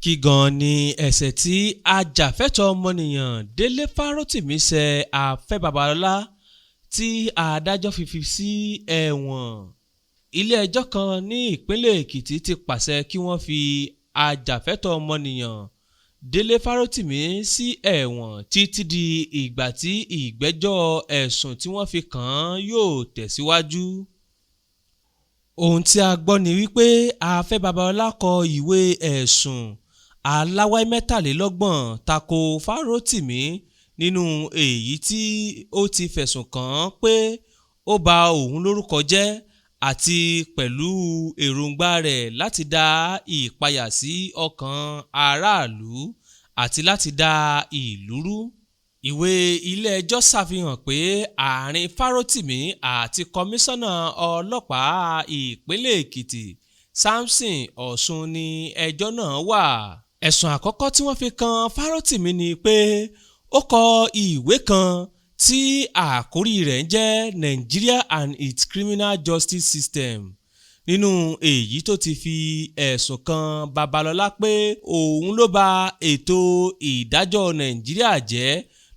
Kí gan-an ni ẹ̀ṣẹ̀ tí ajàfẹ́tọ̀ọ́ ọmọnìyàn Délé Fárótìmí ṣe Afẹ́ Babalọ́lá tí adájọ́ fi fi sí ẹ̀wọ̀n? Ilé-ẹjọ́ kan ní ìpínlẹ̀ Èkìtì ti pàṣẹ kí wọ́n fi ajàfẹ́tọ̀ọ́ ọmọnìyàn Délé Fárótìmí sí ẹ̀wọ̀n títí di ìgbà tí ìgbẹ́jọ́ ẹ̀sùn tí wọ́n fi kàn án yóò tẹ̀síwájú. Ohun tí a gbọ́ ni wípé Afẹ́ Babalọ́lá kọ ìwé ẹ̀sùn aláwẹ́ 33 tako Fárótìmí, nínú èyí tí ó ti fẹ̀sùn kàn án pé ó ba òun lórúkọ jẹ́ àti pẹ̀lú èròńgbà rẹ̀ láti dá ìpayà sí ọkàn aráàlú àti láti da ìlú rú. Ìwé ilé-ẹjọ́ ṣàfihàn pé àárín Fárótìmí àti Kọmíṣánná Ọlọ́pàá Ìpínlẹ̀ Èkìtì Samson Ọ̀sùn ni ẹjọ́ náà wà. Ẹ̀sùn àkọ́kọ́ tí wọ́n fi kan Fárótìmí ni pé ó kọ ìwé kan tí àkórí rẹ̀ ń jẹ́ "Nigeria and its Criminal Justice System", nínú èyí tó ti fi ẹ̀sùn kan Babalọ́lá pé òun ló ba ètò ìdájọ́ Nàìjíríà jẹ́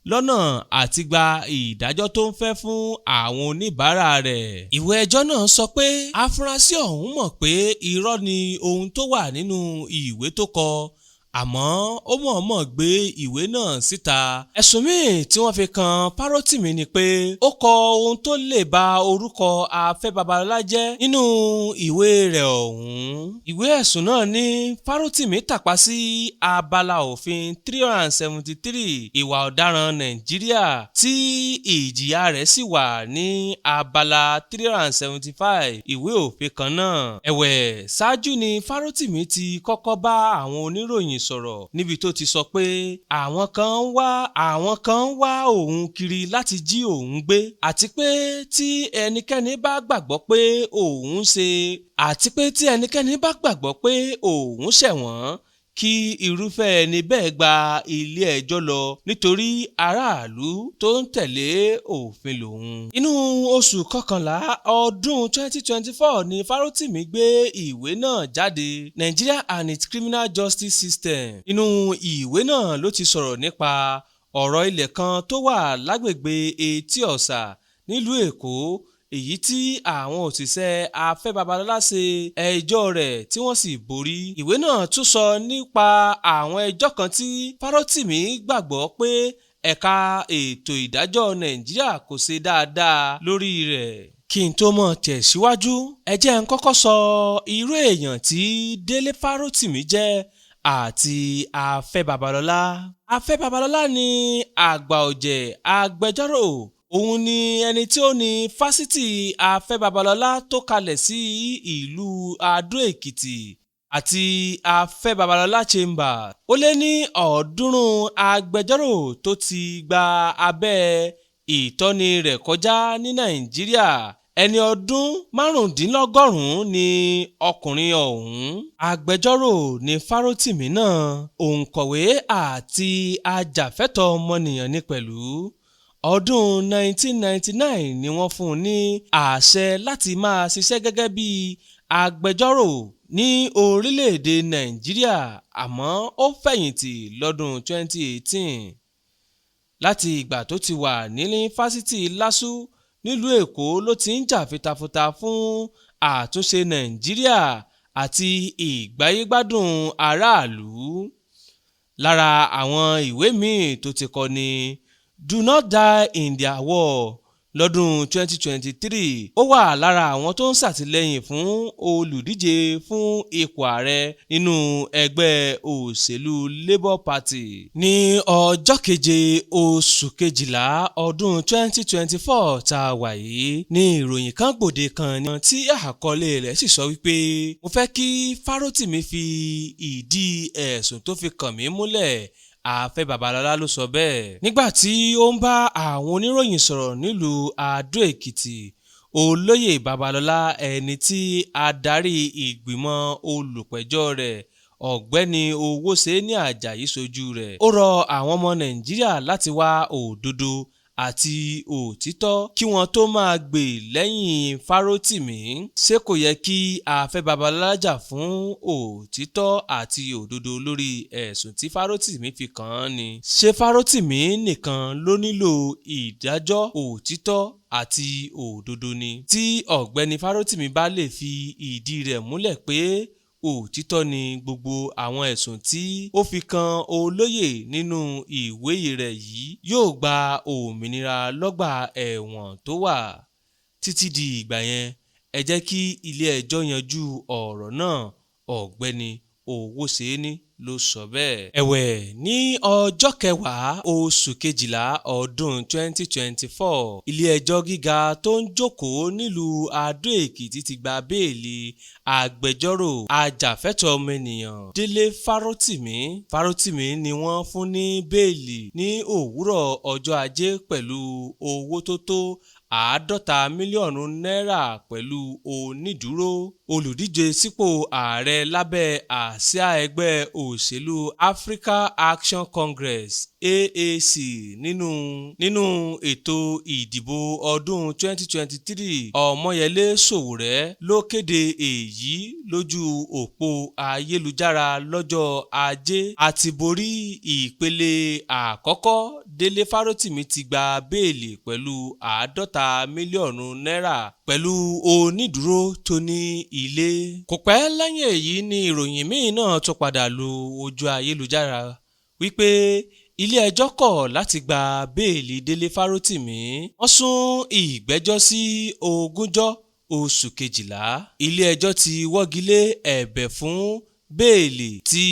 lọ́nà àti gba ìdájọ́ tó ń fẹ́ fún àwọn oníbàárà rẹ̀. Ìwé ẹjọ́ náà sọ pé afurasí ọ̀hún mọ̀ pé irọ́ ni ohun tó wà nínú ìwé tó kọ, àmọ́ ó mọ̀ọ́mọ̀ gbé ìwé náà síta. Ẹ̀sùn míì tí wọ́n fi kan Fárótìmí ni pé ó kọ ohun tó lè ba orúkọ Afẹ́ Babalọ́lá jẹ́ nínú ìwé rẹ̀ ọ̀hún. Ìwé ẹ̀sùn náà ní Fárótìmí tàpá sí abala òfin 373 ìwà ọ̀daràn Nàìjíríà, tí ìjìyà rẹ̀ sì wà ní abala 375 ìwé òfin kan náà. Ẹ̀wẹ̀, ṣáájú ni Fárótìmí ti kọ́kọ́ bá àwọn oníròyìn sọ̀rọ̀ níbi tó ti sọ pé àwọn kan ń wá òun kiri láti jí òun gbé, àti pé tí ẹnikẹ́ni bá gbàgbọ́ pé òun ṣe àti pé tí ẹnikẹ́ni bá gbàgbọ́ pé òun ṣẹ̀wọ̀n, kí irúfẹ́ ẹni bẹ́ẹ̀ gba ilé-ẹjọ́ lọ, nítorí aráàlú tó ń tẹ̀lé òfin lòun. Inú oṣù kọkànlá ọdún 2024 ni Fárótìmí gbé ìwé náà jáde, "Nigeria and its Criminal Justice System". Inú ìwé náà ló ti sọ̀rọ̀ nípa ọ̀rọ̀ ilẹ̀ kan tó wà lágbègbè Etí-Ọ̀sà nílùú Èkó, èyí tí àwọn òṣìṣẹ́ Afẹ́ Babalọ́lá ṣe ẹjọ́ rẹ̀ tí wọ́n sì borí. Ìwé náà tún sọ nípa àwọn ẹjọ́ kan tí Fárótìmí gbàgbọ́ pé ẹ̀ka ètò ìdájọ́ Nàìjíríà kò ṣe dáadáa lórí rẹ̀. Kí n tó máa tẹ̀síwájú, ẹ jẹ́ n kọ́kọ́ sọ irú èèyàn tí Délé Fárótìmí jẹ́ àti Afẹ́ Babalọ́lá. Afẹ́ Babalọ́lá ní àgbà ọ̀jẹ̀ agbẹjọ́rò. Òun ni ẹni tí ó ní Fásitì Afẹ́ Babalọ́lá tó kalẹ̀ sí ìlú Adó-Èkìtì àti Afẹ́ Babalọ́lá Chamber. Ó lé ní 300 agbẹjọ́rò tó ti gba abẹ́ ìtọ́ni rẹ̀ kọjá ní Nàìjíríà. Ẹni ọdún 95 ni ọkùnrin ọ̀hún. Agbẹjọ́rò ní Fárótìmí náà, òǹkọ̀wé àti ajàfẹ́tọ̀ọ́ ọmọnìyàn ní pẹ̀lú. Ọdún 1999 ni wọ́n fún un ní àṣẹ láti máa ṣiṣẹ́ gẹ́gẹ́ bí agbẹjọ́rò ní orílẹ̀-èdè Nàìjíríà, àmọ́ ó fẹ̀yìntì lọ́dún 2018. Láti ìgbà tó ti wà ní Fásitì LASU nílùú Èkó ló ti ń jà fitafita fún àtúnṣe Nàìjíríà àti ìgbáyégbádùn aráàlú. Lára àwọn ìwé míì tó ti kọ ni "Do Not Die in Their War" lọ́dún 2023. Ó wà lára àwọn tó ń ṣàtìlẹ́yìn fún olùdíje fún ipò ààrẹ nínú ẹgbẹ́ òṣèlú Labour Party. Ní ọjọ́ 7 oṣù kejìlá ọdún 2024 tá a wà yìí ní ìròyìn kan gbòde kan tí àkọlé rẹ̀ sì sọ wípé, "Mo fẹ́ kí Fárótìmí fi ìdí ẹ̀sùn tó fi kàn mí múlẹ̀." Afẹ́ Babalọ́lá ló sọ bẹ́ẹ̀. Nígbà tí ó ń bá àwọn oníròyìn sọ̀rọ̀ nílùú Adó-Èkìtì, Olóyè Babalọ́lá, ẹni tí adarí ìgbìmọ̀ olùpẹ̀jọ́ rẹ̀, Ọ̀gbẹ́ni Owóṣẹ́ni Àjàyí, ṣojú rẹ̀, ó rọ àwọn ọmọ Nàìjíríà láti wá òdodo. àti òtítọ́ kí wọ́n tó máa gbè lẹ́yìn Fárótìmí. Ṣé kò yẹ kí Afẹ́ Babalọ́lá jà fún òtítọ́ àti òdodo lórí ẹ̀sùn tí Fárótìmí fi kàn án ni? Ṣé Fárótìmí nìkan ló nílò ìdájọ́ òtítọ́ àti òdodo ni? Tí Ọ̀gbẹ́ni Fárótìmí bá lè fi ìdí rẹ̀ múlẹ̀ pé òtítọ́ ni gbogbo àwọn ẹ̀sùn tí ó fi kan olóyè nínú ìwé rẹ̀ yìí, yóò gba òmìnira lọ́gbà ẹ̀wọ̀n tó wà. Títí di ìgbà yẹn, ẹ jẹ́ kí ilé-ẹjọ́ yanjú ọ̀rọ̀ náà. Ọ̀gbẹ́ni Owóṣeéní ló sọ bẹ́ẹ̀. Ẹ̀wẹ̀, ní ọjọ́ 10 oṣù kejìlá ọdún 2024, ilé-ẹjọ́ gíga tó ń jókòó nílùú Adó-Èkìtì ti gba béèlì agbẹjọ́rò ajàfẹ́tọ̀ọ́ ọmọnìyàn Délé Fárótìmí. Fárótìmí ni wọ́n fún ní béèlì ní òwúrọ̀ ọjọ́ Ajé pẹ̀lú owó tó tó 50 mílíọ̀nù náírà pẹ̀lú onídùúró. Olùdíje sípò ààrẹ lábẹ́ àsíá ẹgbẹ́ òṣèlú Africa Action Congress (AAC) nínú ètò ìdìbò ọdún 2023, Ọmọyẹlé Sowore ló kéde èyí lójú òpó ayélujára lọ́jọ́ Ajé. A ti borí ìpele àkọ́kọ́. Délé Fárótìmí ti gba béèlì pẹ̀lú 50 mílíọ̀nù náírà pẹ̀lú onídùúró tó ní ilé. Kò pẹ́ lẹ́yìn èyí ni ìròyìn míì náà tún padà lu ojú ayélujára wípé ilé-ẹjọ́ kọ̀ láti gba béèlì Délé Fárótìmí. Wọ́n sún ìgbẹ́jọ́ sí ogúnjọ́ oṣù kejìlá. Ilé-ẹjọ́ ti wọ́gi lé ẹ̀bẹ̀ fún béèlì tí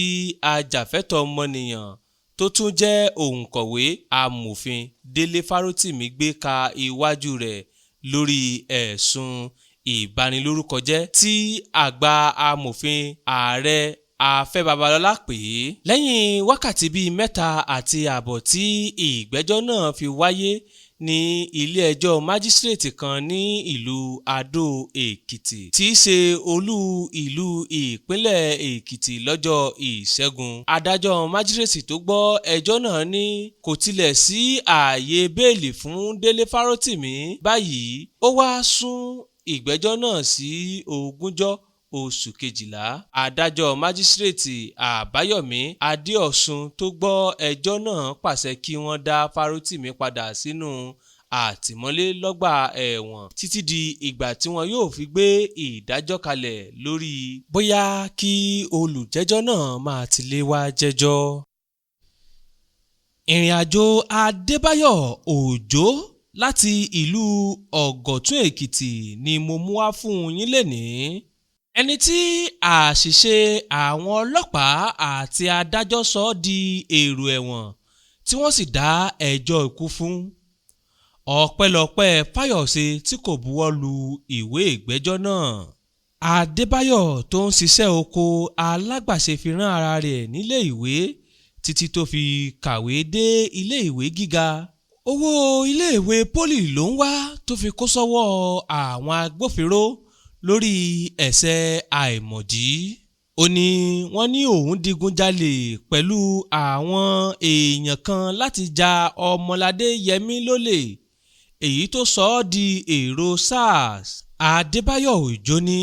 ajàfẹ́tọ̀ọ́ ọmọnìyàn tó tún jẹ́ òǹkọ̀wé amòfin Délé Fárótìmí gbé ka iwájú rẹ̀ lórí ẹ̀sùn ìbanilórúkọjẹ́ tí àgbà amòfin ààrẹ Afẹ́ Babalọ́lá pè é. Lẹ́yìn wákàtí bíi 3.5 tí ìgbẹ́jọ́ náà fi wáyé ní ilé-ẹjọ́ májísíréètì kan ní ìlú Adó-Èkìtì tí í ṣe olú ìlú ìpínlẹ̀ Èkìtì lọ́jọ́ Ìṣẹ́gun, adájọ́ májísíréètì tó gbọ́ ẹjọ́ náà ní kò tilẹ̀ sí ààyè béèlì fún Délé Fárótìmí báyìí. Ó wáá sún ìgbẹ́jọ́ náà sí ogúnjọ́ oṣù kejìlá. Adájọ́ májísíréètì Àbáyọ̀mí Adéọ̀sùn tó gbọ́ ẹjọ́ náà pàṣẹ kí wọ́n dá Fárótìmí padà sínú àtìmọ́lé lọ́gbà ẹ̀wọ̀n títí di ìgbà tí wọn yóò fi gbé ìdájọ́ kalẹ̀ lórí bóyá kí olùjẹ́jọ́ náà máa tilé wá jẹ́jọ́. Ìrìnàjò Adébáyọ̀ Òjó láti ìlú Ọ̀gọ̀tún Èkìtì ni mo mú wá fún yín lénìí. Ẹni tí àṣìṣe àwọn ọlọ́pàá àti adájọ́ sọ di èrò ẹ̀wọ̀n tí wọ́n sì dá ẹjọ́ ikú fún. Ọpẹ́lọpẹ́ Fáyọ̀ṣe tí kò buwọ́ lu ìwé ìgbẹ́jọ́ náà. Adébáyọ̀ tó ń ṣiṣẹ́ oko alágbàṣe fi rán ara rẹ̀ nílé ìwé títí tó fi kàwé dé iléèwé gíga. Owó iléèwé pólì ló ń wá tó fi kó sọ́wọ́ àwọn agbófinró lórí ẹ̀ṣẹ̀ àìmọ̀dí. Ó ní wọ́n ní òun digunjalè pẹ̀lú àwọn èèyàn kan láti ja Ọmọládé Yẹmi lólè, èyí tó sọ ọ́ di èrò SARS. Adébáyọ̀ Òjó ní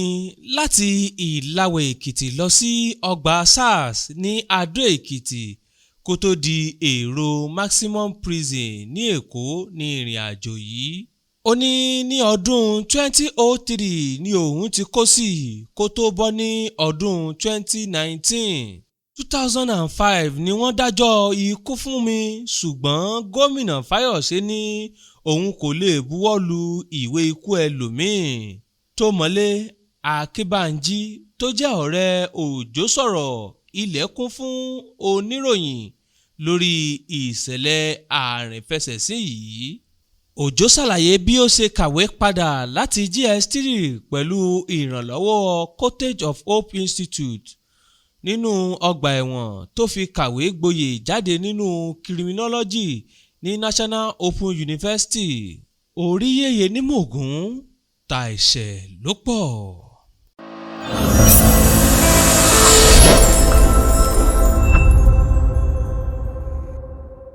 láti Ìlàwẹ̀ Èkìtì lọ sí ọgbà SARS ní Adó-Èkìtì kó tó di èrò Maximum Prison ní Èkó ní ìrìnàjò yìí. Ó ní ní ọdún 2003 ni òun ti kó sí kó tó bọ́ ní ọdún 2019. 2005 ni wọ́n dájọ́ ikú fún mi, ṣùgbọ́n gómìnà Fáyọ̀ṣe ní òun kò lè buwọ́ lu ìwé ikú ẹlòmí-ín. Tọ́mọlé Akínbànjí tó jẹ́ ọ̀rẹ́ Òjó sọ̀rọ̀ ilẹ̀ kún fún oníròyìn lórí ìṣẹ̀lẹ̀ àrìnfẹsẹ̀sí yìí. Òjó ṣàlàyé bí ó ṣe kàwé padà láti JS3 pẹ̀lú ìrànlọ́wọ́ Cottage of Hope Institute nínú ọgbà ẹ̀wọ̀n tó fi kàwé gboyè jáde nínú Criminology ní National Open University. Orí yèyé ní mògún, ta ẹ̀ṣẹ̀ ló pọ̀.